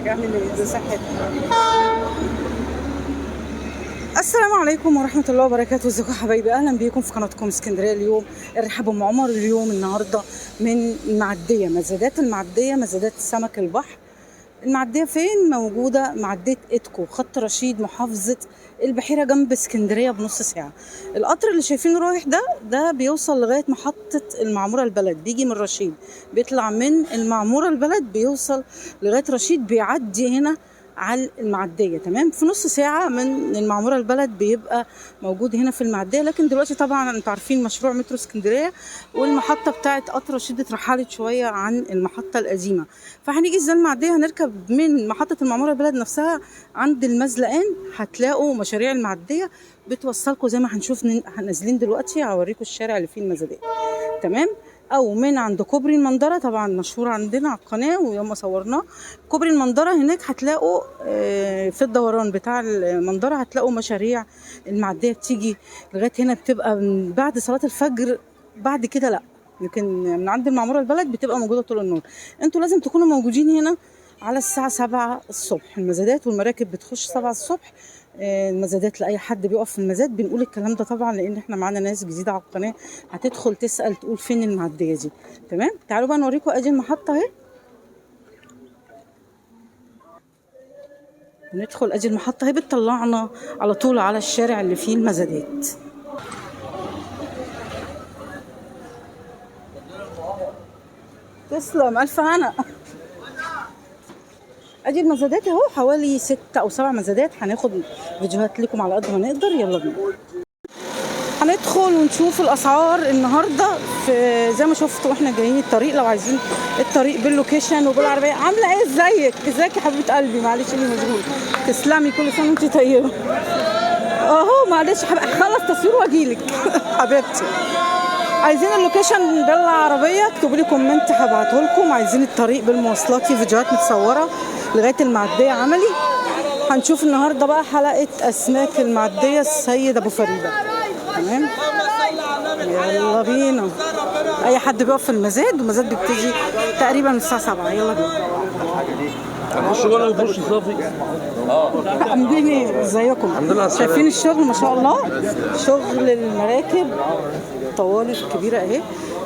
عامل ايه؟ ازي صحتك؟ السلام عليكم ورحمة الله وبركاته. ازيكم يا حبايبي؟ اهلا بيكم في قناتكم اسكندرية اليوم. الرحاب ام عمر. اليوم النهارده من المعدية، مزادات المعدية، مزادات سمك البحر. المعدية فين موجودة؟ معدية إدكو، خط رشيد، محافظة البحيرة، جنب اسكندرية بنص ساعة. القطر اللي شايفينه رايح ده بيوصل لغاية محطة المعمورة البلد، بيجي من رشيد، بيطلع من المعمورة البلد بيوصل لغاية رشيد، بيعدي هنا على المعدية. تمام، في نص ساعة من المعمورة البلد بيبقى موجود هنا في المعدية. لكن دلوقتي طبعا انتوا عارفين مشروع مترو اسكندرية والمحطة بتاعت قطر رشيد اترحلت شوية عن المحطة القديمة، فهنيجي ازاي المعدية؟ هنركب من محطة المعمورة البلد نفسها عند المزلقان، هتلاقوا مشاريع المعدية بتوصلكم زي ما هنشوف نازلين دلوقتي. هوريكم الشارع اللي فيه المزادات. تمام، او من عند كوبري المندره، طبعا مشهور عندنا على القناة ويوم ما صورناه كوبري المندره هناك هتلاقوا في الدوران بتاع المندره هتلاقوا مشاريع المعدية بتيجي لغاية هنا، بتبقى من بعد صلاة الفجر، بعد كده لا، لكن من عند المعمورة البلد بتبقى موجودة طول النهار. انتوا لازم تكونوا موجودين هنا على الساعة 7 الصبح. المزادات والمراكب بتخش 7 الصبح. المزادات لأي حد بيقف في المزاد بنقول الكلام ده طبعا لأن احنا معانا ناس جديدة على القناة هتدخل تسأل تقول فين المعدية دي. تمام، تعالوا بقى نوريكم. ادي المحطة اهي، ندخل ادي المحطة اهي، بتطلعنا على طول على الشارع اللي فيه المزادات. تسلم، ألف هنا. ادي المزادات اهو، حوالي 6 أو 7 مزادات، هناخد فيديوهات لكم على قد ما نقدر. يلا بينا هندخل ونشوف الاسعار النهارده. في زي ما شفتوا واحنا جايين الطريق، لو عايزين الطريق بال location وبالعربيه. عامله ايه؟ ازيك؟ ازيك يا حبيبه قلبي؟ معلش اني مشغول. تسلمي، كل سنة وانت طيبة. اهو معلش هخلص تصوير واجيلك حبيبتي. عايزين ال location بالعربية اكتبوا لي comment هبعته لكم. عايزين الطريق بالمواصلات، في فيديوهات متصورة لغاية المعدية عملي. هنشوف النهارده بقى حلقة اسماك المعدية السيد ابو فريدة. تمام، يلا بينا. اي حد بيقف في المزاد، والمزاد بيبتدي تقريبا الساعة 7. يلا بينا. هنخش ولا نخش صافي؟ عاملين ايه؟ ازيكم؟ شايفين الشغل ما شاء الله، شغل المراكب طوالي كبيرة اهي،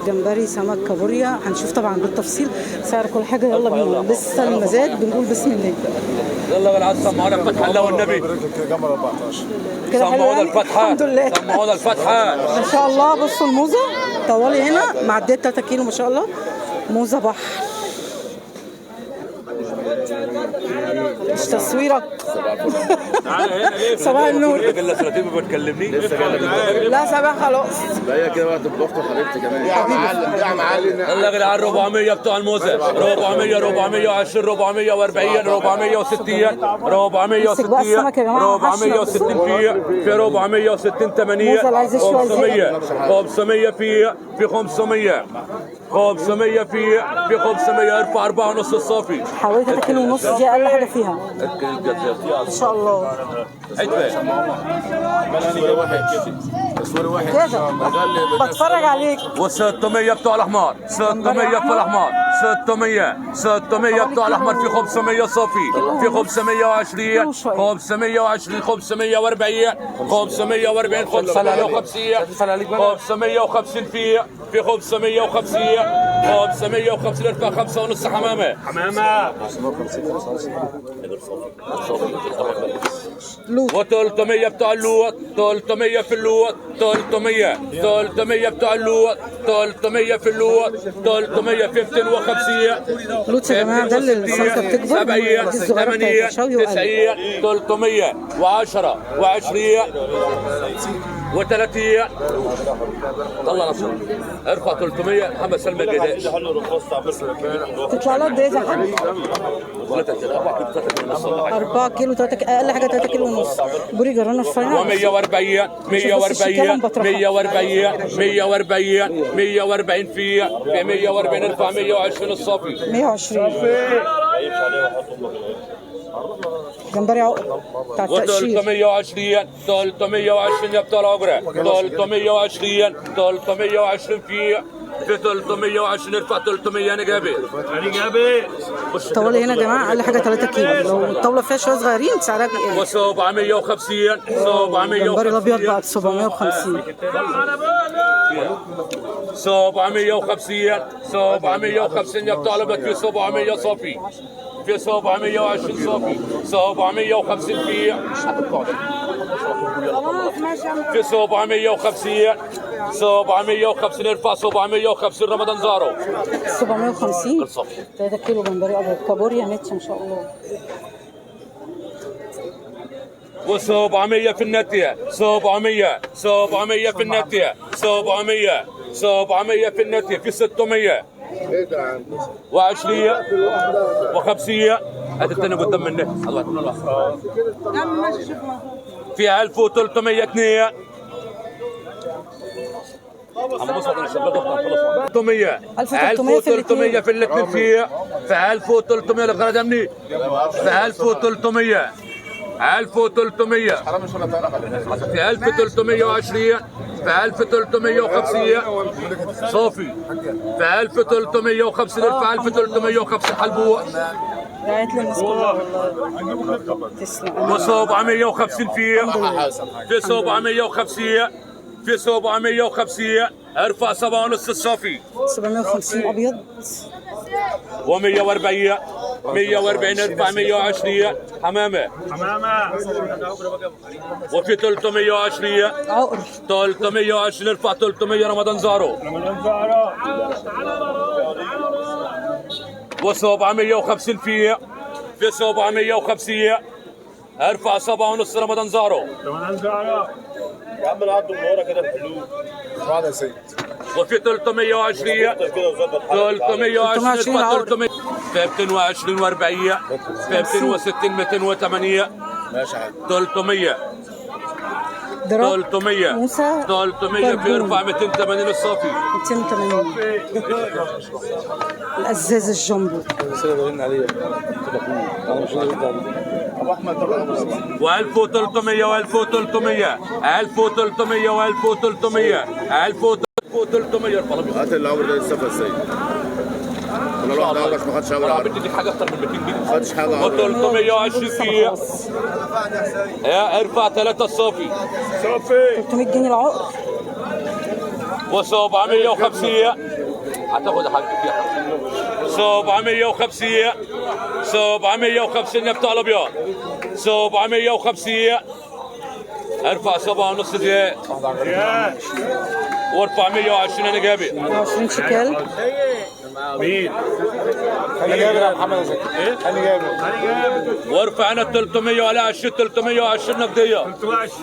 جمبري، سمك، كابوريا. هنشوف طبعا بالتفصيل سعر كل حاجة. يلا بينا، لسه المزاد بنقول بسم الله. يلا بالعز، سمعونا الفتحة الله والنبي كده حلو سمعونا يعني؟ الفتحة، الحمد لله، سمعونا الفتحة ما شاء الله. بصوا الموزه طوالي هنا معدية 3 كيلو ما شاء الله، موزة بحر. مش تصويرك. صباح النور. الا سنتين ما بتكلمنيش. لا صباح خلاص. لا هي كده بقى تبقى حبيبتي كمان. يا معلم يا معلم. يلا يا جدعان 400 بتوع الموزه، 400 420 440 460 460 460 في 460 8 500 500 في 500 500 في 500. ارفع 4.5 الصافي. حوالي 3 كيلو ونص، دي اقل حاجة فيها ما شاء الله. كده بتفرج عليك. و600 بتوع الاحمر، 600 في الاحمر، 600 600 بتوع الاحمر في 500 صافي، في 520 520 540 540 550 550 في 550 550. ارفع 5.5 حمامه حمامه و300 بتوع اللوط، 300 في اللوط، 300 300 بتوع اللوط، 300 في اللوط، 300 في 250. لوط يا جماعة، ده اللي السمكة بتكبر، 70 دي الصغيرة 80 بتاعت شوي وقلب. 90 310 و20 و30. طلع نصر، ارفع 300. محمد سلمى الجداش تطلع لها قد ايه يا حاج؟ 3 كيلو 4 كيلو 3 كيلو ونص. 4 كيلو 3 اقل حاجة 3 كيلو ونص. بوري جرانا الفاينل. و140 140 140 140 140 في 140. ارفع 120 الصافي. 120 جمبري عقد بتاع التقشير. و320 320 يا بتوع العجرة، 320 320 في في 320 ارفع 300. انا جابي الطاولة هنا يا جماعة اقل حاجة 3 كيلو، لو الطاولة فيها شوية صغيرين سعرها بيقل. و750 750. الجمبري الابيض بقى ب 750. 750 750 يا بتاع لبك. في 700 صافي، في 720 صافي، 750 في 750 750 ارفع 750. رمضان زارو 750 3 كيلو جمبري ابيض كابوريا نتش ان شاء الله. و700 في النتية، 700 700 في النتية، 700 700 في النتية. في 620 و50. هات الثاني قدام مني. الله يكون الله. في 1302. 1300 1300 في الاثنين. في 1300 الغرض مني. في 1300 1300 في 1320 في 1350 صافي. في 1350 ارفع 1350 حلبوه. دعيت للناس كلها والله. تسلم. و750 في 750 في 750 ارفع 7.5 الصافي. 750 ابيض. و140 140 ارفع 120 حمامه. وفي 320 عقر. 320 ارفع 300. رمضان زارو. و750 في 750 ارفع 7.5. رمضان زارو. يا عم العض من ورا كده بحلول. وفي 320 320 300 في 220 و40 في 260 208. ماشي يا حاج. 300 300 موسى 300 في ارفع 280 الصافي. 280 الازاز الجامبو. و1300 و1300 1300 و1300 1300. هات العمر ده لسه في السيد. انا لو واحد ما خدش عمر. بدي حاجة اكتر من 200 جنيه. ما خدش حاجة. و320 فيه يا ارفع 3 الصافي. صافي 300 جنيه العقر. و750 هتاخد حاجة فيها. 750 750 يا بتاع الابيض. 750 ارفع 7.5 زياد وارفع 120. انا جابي 120 شيكال. مين؟ انا جابر يا محمد زكي. انا جابر. وارفع انا 300 ولا 20 320 نقدية.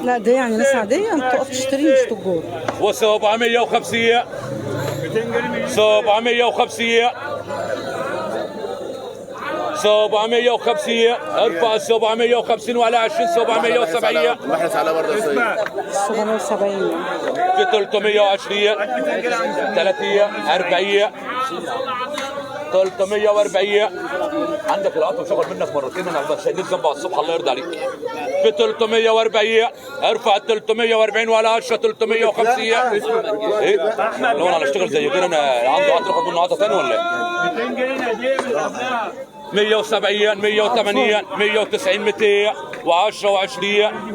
لا ده يعني ناس عادية بتقف تشتري مش تجار. و750 750 750 ارفع 750 وعلى 20 770. واحنا على برضه السيد 770 في 320 30 40 340. عندك القطر شغل منك مرتين. انا شديت جنب على الصبح الله يرضى عليك. في 340 ارفع 340 وعلى 10 350. ايه؟ لو انا اشتغل زي كده انا عنده عطر اخد منه عطا ثاني ولا ايه؟ 200 جنيه دي من قبلها. 170 180 190 210 و20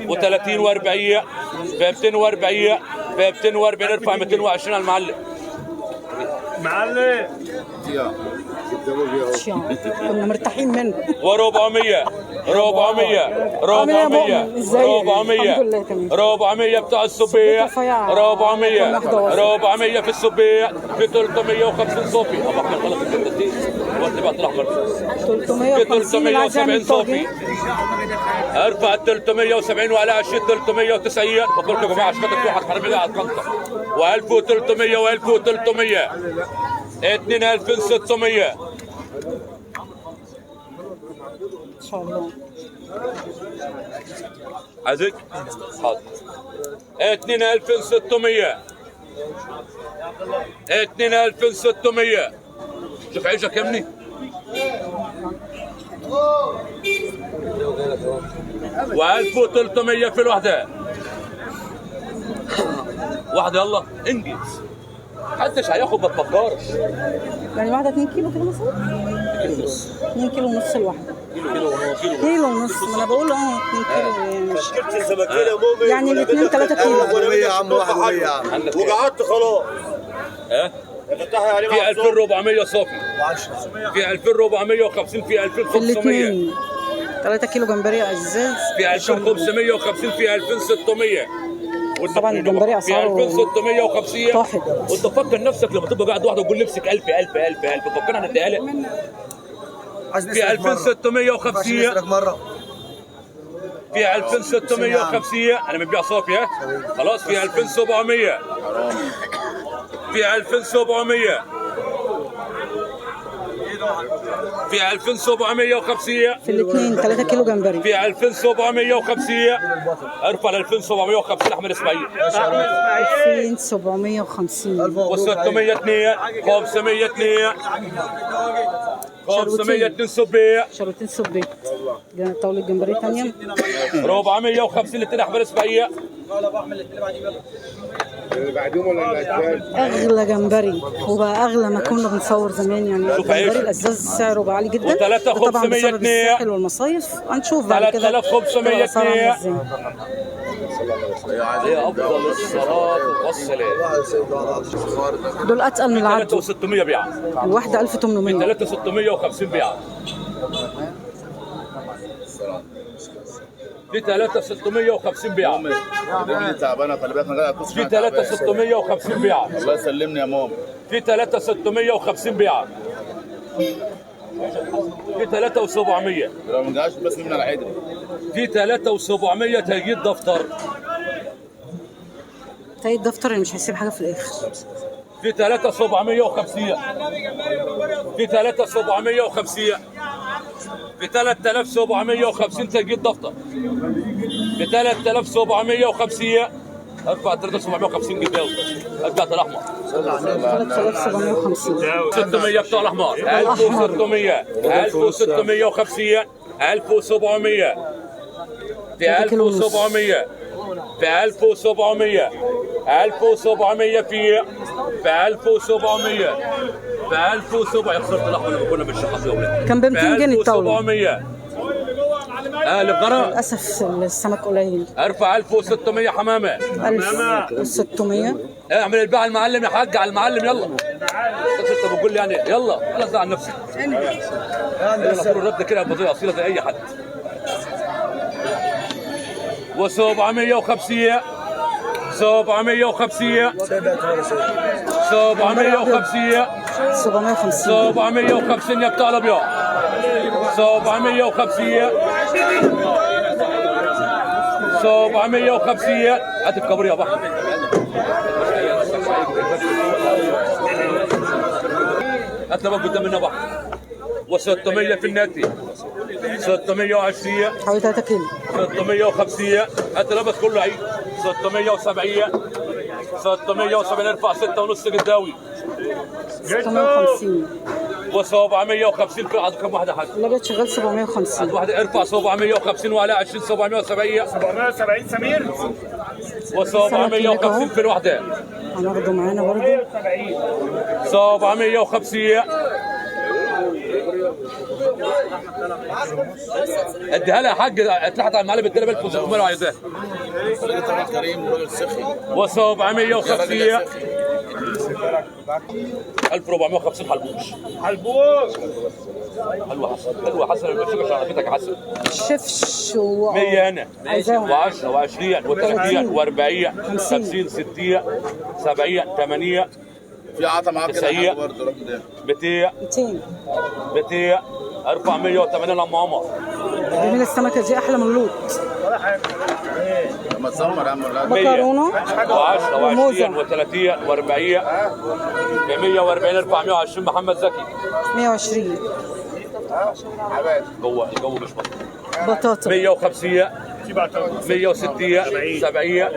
و30 و40 في 240 في 240 ارفع 220 على المعلم. معلم كنا مرتاحين منه. و400 400 400 400 400 بتاع السبيع. 400 400 في السبيع في 350 صافي. ابو احمد خلص الجدتين وقت بقى الاحمر. في 370 صافي ارفع 370 وعلى 20 390. خد بالكم يا جماعة عشان خاطر في واحد حرامي على القنطه. و1300 و1300 2600 ان شاء الله. عايزك؟ حاضر. 2600 2600. شوف عيشك يا ابني. و1300 في الوحدة. واحدة يلا انجز. محدش هياخد، ما تفكرش. يعني واحدة 2 كيلو كده مثلا؟ 2 كيلو ونص الواحدة. كيلو ونص، ما انا بقول 2 كيلو يعني. تشكيلة السمكية يا مؤمن يعني الاثنين 3 كيلو. يا عم واحد وهي يا عم. وقعدت خلاص. في 2400 صافي، في 2450، في 2500. الاثنين 3 كيلو جمبري ازاز في 2550، في 2600. طبعا الجمبري اسعاره في 2650 طاحت. وانت فكر نفسك لما تبقى قاعد واحدة وتقول نفسك 1000 1000 1000 1000، فكرنا هنديها لك. في 2650، في 2650. انا بنبيع صافي. ها خلاص. في 2700، في 2700، في 2750. في الاثنين 3 كيلو جمبري. في 2750. ارفع ل 2750 احمد اسماعيل. 2750. و602، 502، 502 سبيع. شروتين سبيع. طاولة جمبري ثانية. 450 الاثنين احمد اسماعيل. اللي بعديهم ولا اللي اغلى جمبري، وبقى اغلى ما كنا بنصور زمان يعني. الجمبري الازاز سعره بقى عالي جدا، طبعا بسبب الساحل والمصايف. هنشوف بعد كده 3500 جنيه. عليه افضل الصلاة والسلام. دول اتقل من العدو. 3600 بيعه الواحدة 1800. 3650 بيعه. في 3650 بيعه. رجلي تعبانة، خلي بالك انا في 3650 بيعه. الله يسلمني يا ماما. في 3650 بيعه. في 3700. لو ما جاش بس من العدل. في 3700 تجيد دفتر. تجيد دفتر اللي مش هيسيب حاجة في الاخر. في 3750. في 3750. في 3750 تجيد دفتر. في 3750. ارفع 3750 جداوي. ارفع الاحمر. 3750. 600 بتوع الاحمر. 1600، 1650، 1700. في 1700، في 1700، 1700، في 1700، في 1700. يا خسرت الاحمر اللي كنا بنشحط يا ولاد. كان ب 200 جنيه الطاولة. 1700. الغرا للاسف السمك قليل. ارفع 1600 حمامه. 1600. اعمل البيع على المعلم يا حاج، على المعلم. يلا انت بتقول لي يعني يلا خلاص زعل نفسك. يلا طول الرد كده بطريقة اصيلة زي اي حد. و750، 750، 750، 750، 750 يا بتاع الابيض. 750، 750. هات الكبري يا بحر. هات لبك قدام منا بحر. و600 في الناتي. 620، حوالي 3 كيلو. 650. هات لبس كله عيد. 670، 670. ارفع 6.5 قداوي. 650. و750 في عاد كم واحدة حاج؟ الابيض شغال 750. واحدة ارفع 750 وعلى 20. 770. 770 سمير. و750 في الواحدة. هناخده معانا برضه. 750. اديها لها يا حاج، اتلحت على المعلم، اديها لها ب 1600 لو عايزاها. راجل كريم وراجل سخي. و750. 1450 حلبوش. حلبوش. حلوة حسن، حلوة حسن، المشيك عشان عربيتك حسن. شفش و 100 هنا عايزاهم. و10 و20 و30 و40 50 60 70 80 في عطا معاك كده تسعية. برضه الراجل ده. 200 200 200 480 لام عمر. جميلة السمكة دي، أحلى من اللوط. لما تزمر يا عم الراجل. مكرونة 10 وموزة. و20 و30 و40 ب 140 420 محمد زكي. 120. جوه الجو مش مظبوط. بطاطا 150 160 70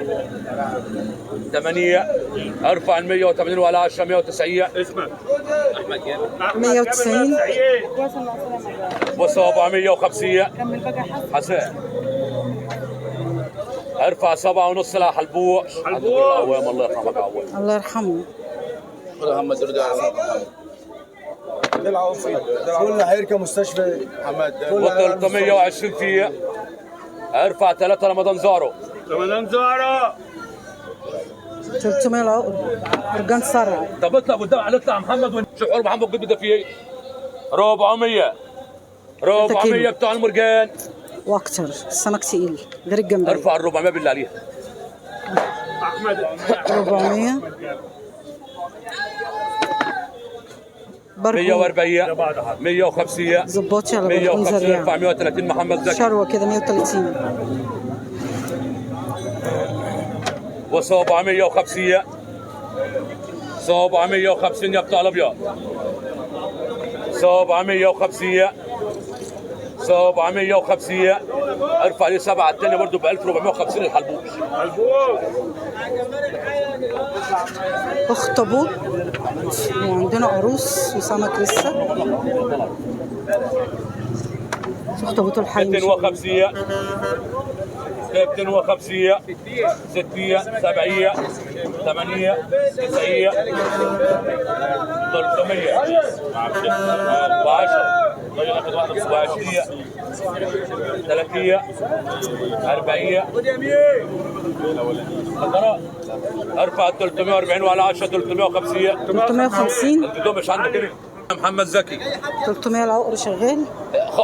8 ارفع ال 180 وعلى 10 190 اسمع 190 و750 حسن ارفع 7.5 لحلبوش. حلبوش. عوام الله يرحمك عوام. الله يرحمه. خد محمد رضا على كل هيركب مستشفى محمد. و320 فيه. ارفع 3 رمضان زارو. رمضان زهرة. 300 العقر مرجان صرع. طب اطلع قدام على اطلع محمد ونشوف حور محمد قد ده فيه ايه. 400 400 بتوع المرجان واكتر. السمك تقيل غير الجمبري. ارفع ال 400 بالله عليها. احمد 400 برجو 140 150 ظباطي على برجون 150 زريعة. ارفع 130 محمد زكي. شروة كده 130. و750 750 يا بتاع الابيض. 750 750 ارفع لي 7 الثانية برضه ب 1450 الحلبوش. البوس. اخطبوط وعندنا قاروص وسمك لسه. اخطبوط الحي 250 250 60 70 80 90 300 10 20 30 40 ارفع 340 وعلى 10 350 350. الجدوم مش عندك كده محمد زكي. 300 العقر شغال.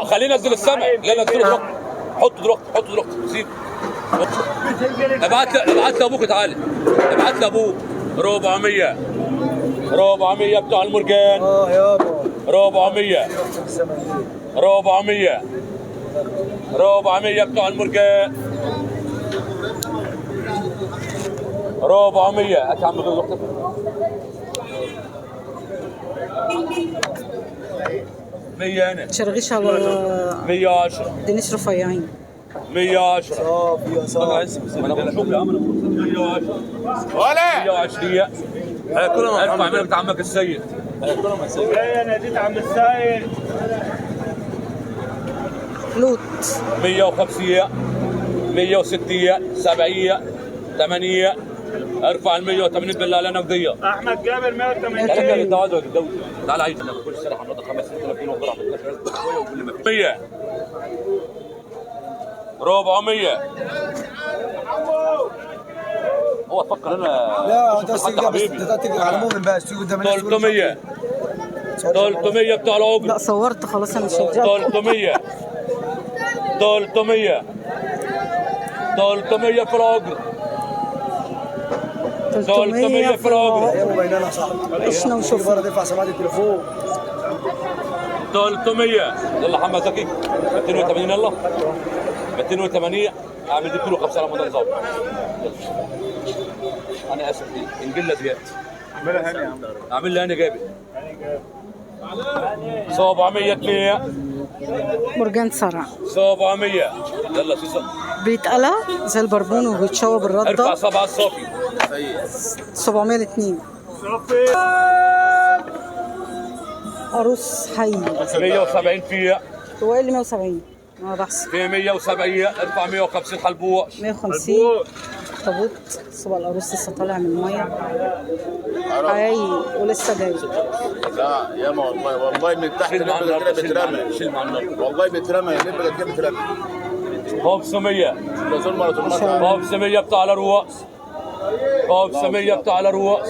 خلينا ننزل السمك. لا نزله دلوقتي. حطه دلوقتي حطه دلوقتي سيب. ابعت لابوك تعالى. ابعت لابوك. 400 400 بتوع المرجان. يابا 400 400 400 بتوع المرجان. 400 هات يا عم غير وقتك. 100 هنا. تشرغيش على 110 دنيش رفيعين. 110 صافي يا صافي. ما انا بشوف يا عم. 110 ولا 120 ارفع منك بتاع عمك السيد. يا ناديت عم السيد. لوط 150 160 70 80 ارفع ال 180 بالله علينا قضية. احمد جابر 180. تعالى تعالى تعالى عيش. انا كل سنة حمض 5 6000 جنيه وضرب 12000 شوية وكل ما 100 400 هو تفكر انا. لا انت بس تيجي على مؤمن بقى تيجي قدام الناس. 300 300 بتاع العقد. لا صورت خلاص انا مش هرجع. 300 300 300 في العقد. 300 في العقد. يا ابو بيننا يا صاحبي. عشنا وشوفنا. بره ترفع سماعه التليفون. 300 يلا محمد زكي 280 يلا 280 اعمل دي 250 رمضان ظابط. انا اسف دي انجلة زيادة. اعملها هاني يا عم. اعمل لها هاني جابر. 702 مرجان صرع. 700 يلا سيسا. بيتقلى زي البربون وبيتشوى بالردة. ارفع 7 الصافي. 702. صافي. قاروص حي. 170 فيها. هو ايه اللي 170؟ انا بحسب. في 170 ارفع 150 حلبوش. 150 اخطبوط. صبع القاروص لسه طالع من المية. حي ولسه جاي. لا ياما والله والله من تحت لبقت كده بيترمى. شيل مع النار. والله بيترمى لبقت كده بيترمى. 500 ده ظلم ولا 500 بتاع الرؤوس. 500 بتاع الرؤوس.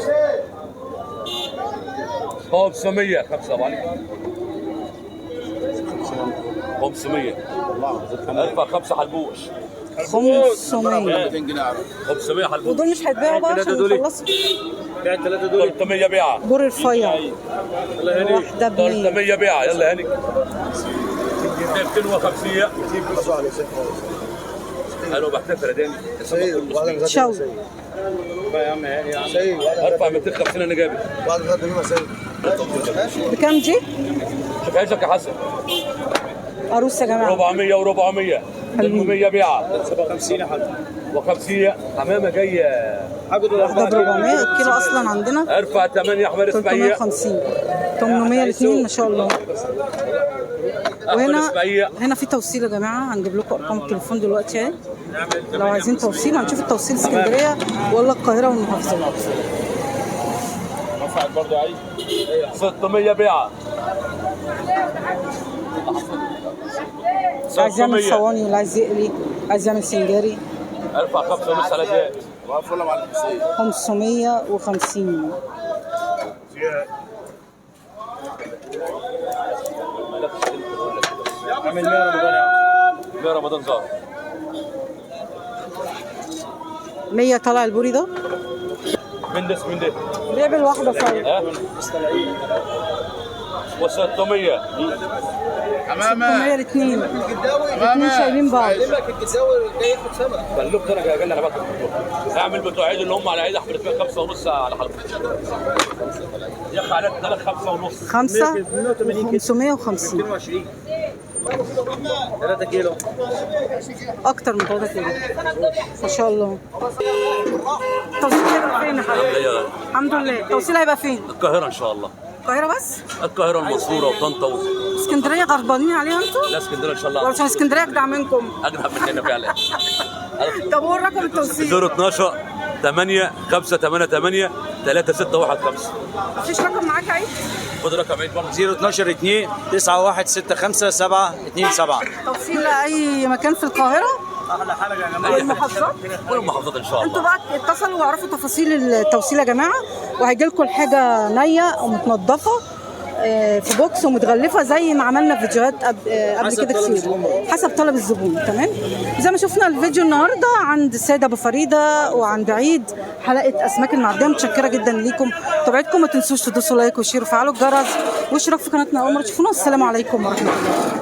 500 5 ابو علي. 500 ارفع 5 حلبوش. 500 500 حلبوش. ودول مش هيتباعوا بقى عشان يخلصوا. 300 بيعه. بور رفيع. واحدة ب 300 بيعه. يلا هاني 250. الو بحتفل يا داني. شوي. ارفع 250 انا جابر. بكام دي؟ شوف عيشك يا حسن. قاروص يا جماعة. 400 و400 800 بيعه. 57 يا حاج. و50 حمامه جاية. واحدة ب 400 الكيلو اصلا عندنا. ارفع 8 احمر اسماعيل. 350 800 الاثنين ما شاء الله. وهنا هنا في توصيل يا جماعة، هنجيب لكم ارقام التليفون دلوقتي اهي لو عايزين توصيل. هنشوف التوصيل اسكندرية ولا القاهرة والمحافظات. رفعت برضه عايز 600 بيعه. عايز يعمل صواني ولا عايز يقلي، عايز يعمل سنجاري. ارفع 5.5 على زياد. 550. عامل 100 رمضان يا عم. 100 رمضان زار. 100 طالع البوري ده. من ده من ده. بيع بالواحدة صحيح. و600. 600 الاثنين. الاثنين شايلين بعض. بلوك ده انا جاي انا باكل. اعمل بتوع عيد اللي هم على عيد احمد 5.5 على حلقة. يا اخي على 3 5.5. 5 550. 3 كيلو. اكتر من 3 كيلو ما شاء الله. التوصيل هيبقى فين يا حبيبي؟ الحمد لله. التوصيل هيبقى فين؟ القاهرة ان شاء الله. القاهرة بس؟ القاهرة المنصورة وطنطا اسكندرية غربانين عليها انتوا؟ لا اسكندرية ان شاء الله. ولا عشان اسكندرية اجدع منكم؟ اجدع مننا فعلا. طب قول رقم التوصيل. 012 8 5 8 8 3 6 1 5. مفيش رقم معاك عيد؟ خد رقم عيد برضه. 012 2 9 1 6 5 7 2 7. توصيل لاي مكان في القاهرة؟ احلى حاجة يا جماعة. والمحافظات؟ كل المحافظات ان شاء الله. انتوا بقى اتصلوا واعرفوا تفاصيل التوصيل يا جماعة، وهيجي لكم الحاجة نيه ومتنضفه في box ومتغلفه زي ما عملنا فيديوهات قبل كده كتير، حسب طلب الزبون. تمام. زي ما شفنا الفيديو النهارده عند السيدة ابو فريدة وعند عيد حلقة اسماك المعدية. متشكره جدا ليكم متابعتكم، ما تنسوش تدوسوا like و share وفعلوا الجرس واشتراك في قناتنا اول مرة تشوفونا. السلام عليكم ورحمة الله.